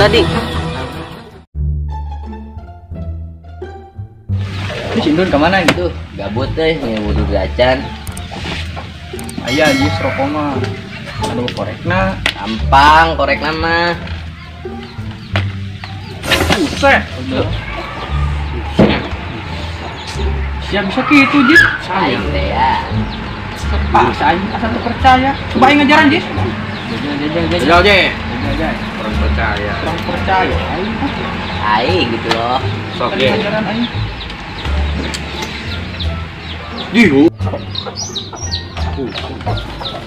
tadi. Ini si Indun kemana gitu? Gabut deh, ngewudu gacan. Ayah jis rokok mah. Aduh korekna. Gampang korekna mah. Buset. Siap bisa gitu jis. Sayang deh ya. Pak, saya asal tuh percaya. Coba aing ngajaran jis. Jajal je. Kurang percaya. Kurang percaya. Aing. Aing gitu loh. Sok ye. Ngajaran aing. Dihu.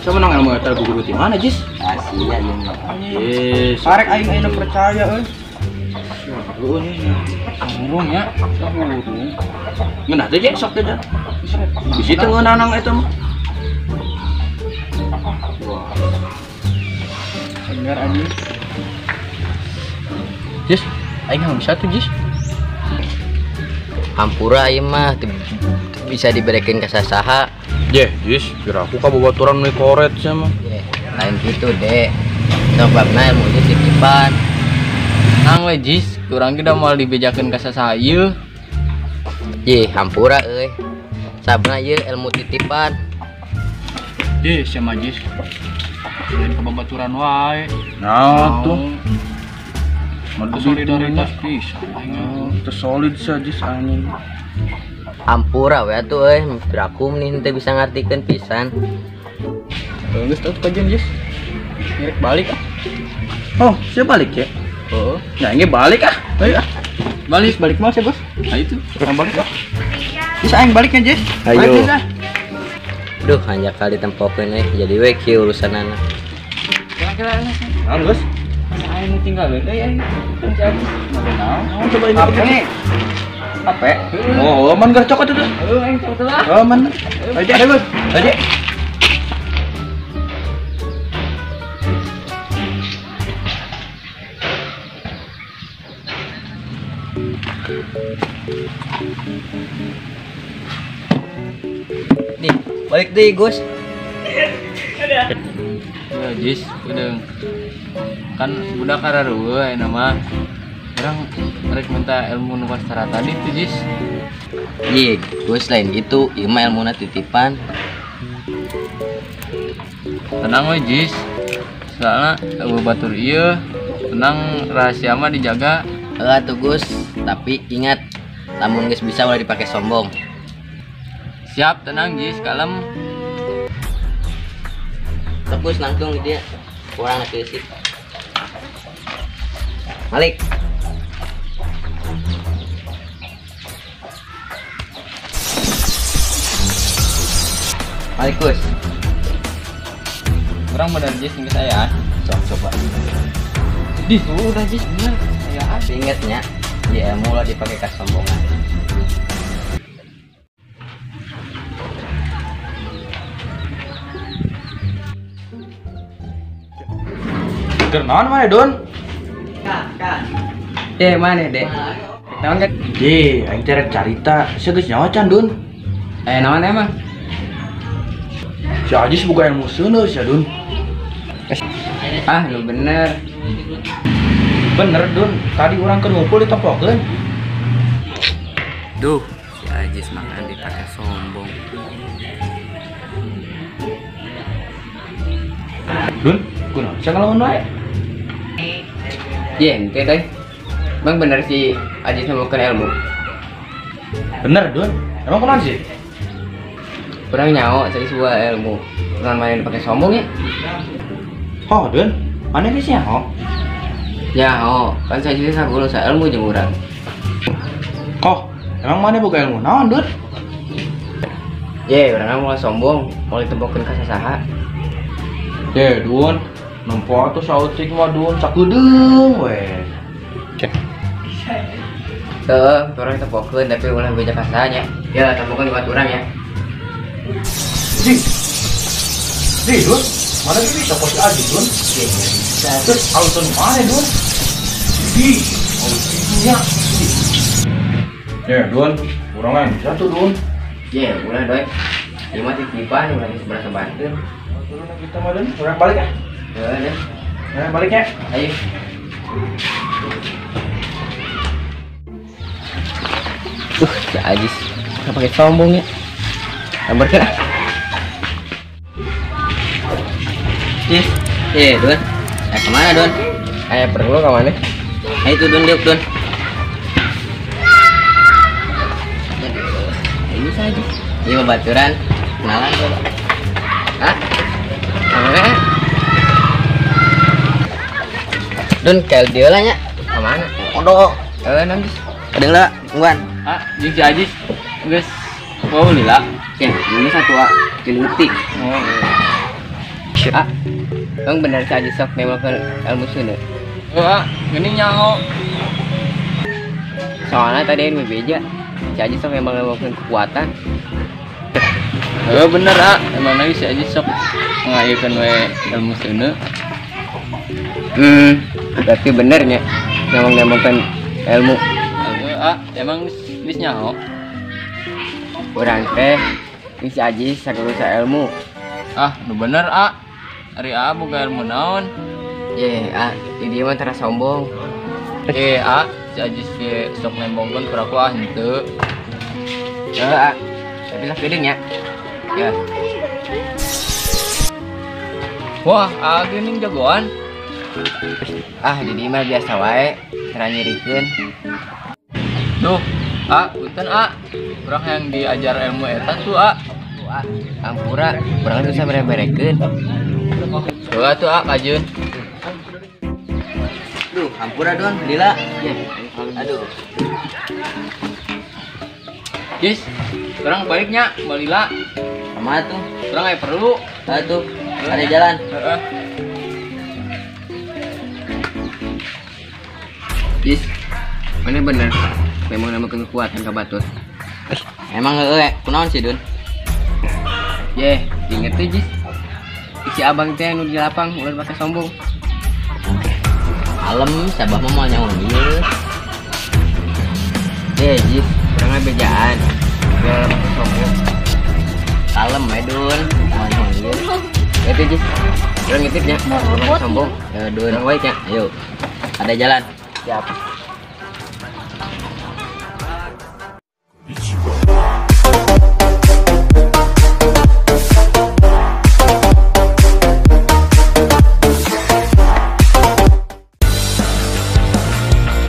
Siapa nang ilmu eta guru di mana, Jis? Rahasia jeung. Yes. Arek aing ayeuna percaya euy. Heueuh nya. Burung ya, burung. Ngeunah teh sok teh. Bisi teu ngeunah nang eta mah. Wah. Segar anjing. Jis, aing hayang bisa tuh, Jis. Hampura ieu mah bisa diberikan ke sasaha. Jeh, Jis, kira aku ka babaturan meuli koret sia mah. Lain gitu, Dek. Sebabna ilmu ieu titipan. Nang we, Jis, kurang ge da moal dibejakeun ka sasaha ieu. Jeh, hampura euy. Sabna ieu ilmu titipan. Jeh, sia mah Jis. Lain ka babaturan wae. Nah, tuh. Madu solidaritas pisan aing. Teu solid sia Jis anjing. Ampura we atuh euy, berakum nih teu bisa ngartikeun pisan. Geus teu kajian Jis. Ngerek balik ah. Oh, sia balik ya? Heeh. Ya ini balik ah. Ayo ah. Balik, balik mah sia, Bos. Ayo tuh, urang balik ah. Jis aing baliknya, Jis. Ayo. Balik, ah. Duh, hanya kali tempokeun euy, jadi we kieu urusanana. Kira-kira naon, Gus? Aing tinggal euy aing. Naon coba ini. HP. Oh, man gercok atuh tuh. Heuh, aing cokot lah. Oh, man. Ayo, ayo, Gus. Ayo. Nih, balik deh, Gus. Ya, Jis, udah. Kan budak karareueuh ayeuna mah. Urang rek minta ilmu nu kastara tadi tuh, Jis. Ye, Gus lain gitu, ieu mah ilmuna titipan. Tenang we, Jis. Soalna eueuh batur ieu, tenang rahasia mah dijaga. Heuh atuh, Gus, tapi ingat lamun geus bisa ulah dipake sombong. Siap, tenang, Jis, kalem. Sok Gus langsung dia kurang sih. Balik. Balik, Gus. Kurang bener Jis nih saya. Sok coba. Di, udah Jis bener. Ya, ingetnya, ya ilmu lah dipakai kasombongan. Keur naon maneh, Don? Kak. Eh, maneh, Dek? Naon kan? Ye, aing teh rek carita. Sia geus nyaho can, Dun? Eh, naon emang? Si Ajis boga ilmu seuneu sia, Dun. Ah, lu bener. Bener, Dun. Tadi urang keur ngumpul ditempokeun. Duh, si Ajis makan dipakai sombong. Dun, kunaon sia ngalamun wae? Ye, ente deh. Bang bener si Ajis nemukan ilmu. Bener, Dun. Emang kunaon sih? Kurang nyaho cari sebuah ilmu. Kurang main dipakai sombong ya. Oh, Dun. Mana geus nyaho? Nyaho, kan saya jadi sagulu sa ilmu jeung urang. Oh, emang mana boga ilmu naon, Dun? Ye, urang mah sombong, mau ditempokeun ka sasaha. Ye, Dun. Nempo atuh sautik mah, Dun, sakudeung we. Heeh, urang tempokeun tapi ulah beja ka saha nya. Ya, tempokeun buat urang ya. Di. Di, Dun. Mana bisa kok si Ajis, Dun? Bisa. Terus alasan mana, Dun? Di, alasannya. Ya, Dun. Urang lain bisa tuh, Dun. Ye, ulah doi. Ieu mah titipan urang geus berasa bantuan. Turun kita mah, Dun. Urang balik ah. Heeh, deh. Urang balik ya. Ayo. Si Ajis nggak pakai sombong ya. Gambarkan ah. Jis, iya Don. Kemana Don? Perlu ke mana? Itu Don, liuk Don. Ini saja. Ini babaturan, kenalan coba. Hah? Kemana? Don, kayak dia lah nya. Kemana? Odo. Nanti. Ada lah, tungguan. Ah, jeung si Ajis geus mau lila. Ya, ini satu ah, dilutik. Oh. Ah, emang bener si Ajis sok nemongkeun ilmu seuneu. Heeh, geuning nyaho. Soalnya tadi anu beja, si Ajis sok emang nemongkeun kekuatan. Heeh, bener ah, emang lagi si Ajis sok ngayekeun we ilmu seuneu. Berarti benernya nemong-nemongkeun ilmu. Heeh, ah, emang geus nyaho. Urang teh si Ajis sagerusa ilmu. Ah, nu bener ah. Ari ah boga ilmu naon? Ye, ah, di dieu mah tara sombong. Ah, si Ajis ge sok nembongkeun peraku ah henteu. Heeh, ah. Tapi lah geudeung nya. Ya. Wah, ah geuning jagoan. Ah, di dieu mah biasa wae, tara nyirikeun. Duh, ah, punten ah. Urang yang diajar ilmu eta tuh ah. Ah, ampura, urang bisa mere-berekeun. Heeh tuh ah, kajeun. Duh, ampura Don, lila. Ya. Aduh. Jis, urang baliknya, balila. Kumaha tuh? Urang aya perlu. Ah tuh, ada jalan. Heeh. Jis, mana bener? Memang nama kekuatan ka batur. Emang heeh, kunaon sih Dun? Ye, inget tuh Jis. Si abang teh nu di lapang ulah pake sombong. Alem, sabah mah moal nyaho ieu. Ye, Jis, urang bejaan. Biar pake sombong. Kalem we Dun, moal nyaho ieu. Itu Jis. Urang ngitip nya, ulah pake sombong. Ya Dun, urang baik nya. Ayo. Ada jalan. Siap.